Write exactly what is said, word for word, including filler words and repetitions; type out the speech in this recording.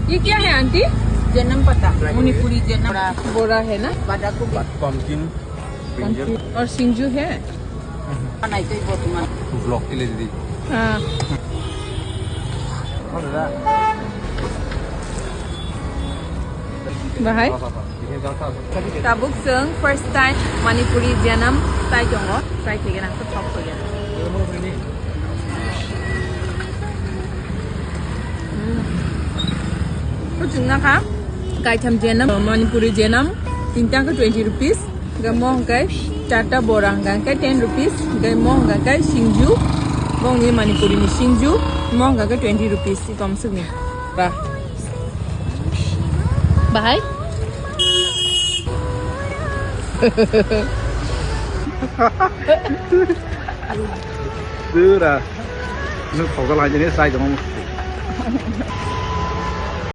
ये क्या है आंटी? जनम पता। मणिपुरी जनम। बड़ा है ना? बड़ा को बड़ा। Pumpkin, brinjal. और सिंजू है? नहीं तो बहुत मन। Vlog के लिए दीदी। हाँ। Bahai? Tabuk chwng first time Manipuri jenam chai tongo, chai khe gana khe thok khe gana. Kuchung na kha, kaitham jenam, Manipuri jenam, tinta khe twenty rupees, ga mo hwnkhe charta bora hwnkhe ten rupees, ga mo hwnkhe singju, bongni Manipuri ni singju, mo hwnkhe twenty rupees, kom sukni. Ba. Bahai? Dura. Nuk khogol hai jeni sai jong.